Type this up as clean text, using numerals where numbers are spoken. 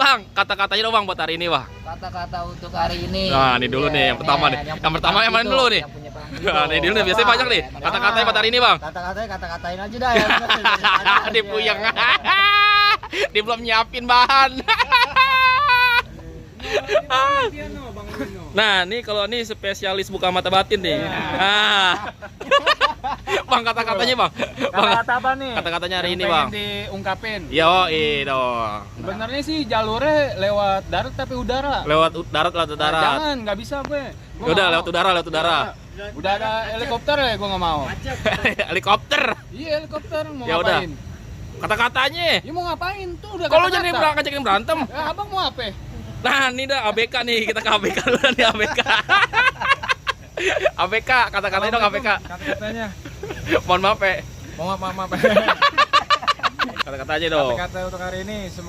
Bang, kata-katanya dong Bang buat hari ini, Bang. Kata-kata untuk hari ini. Nah, ini dulu nih yang pertama nih. Yang pertama yang mana dulu nih? Nah, ini dulu nih, biasanya banyak nih. Kata-katanya buat hari ini, Bang. Kata-katain aja dah ya. Dia puyeng. Dia belum nyiapin bahan. Nah, nih kalau nih spesialis buka mata batin nih. Ah. Bang, kata-katanya, Bang. Kata-kata apa nih? Kata-katanya hari Yang ini, pengen Bang. diungkapin. Yo, dong. Sebenarnya sih jalurnya lewat darat tapi udara. Lewat darat, lewat Nah, darat. jangan, nggak bisa gue. Gua Udah nggak lewat mau. udara, lewat udara. Udah ada helikopter ya, gue nggak mau. Helikopter. Iya helikopter mau Ya udah. ngapain? Kata-katanya. Ya mau ngapain tuh udah. Kalau kata-kata. jadi ngajakin berantem. Ya, abang mau apa? Nah, ini dah ABK nih, kita ke ABK dulu nih ABK. ABK, kata-katanya dong ABK. Kata-katanya. Mohon maaf, Pe. Maaf. Kata-katanya dong. Kata-kata untuk hari ini semua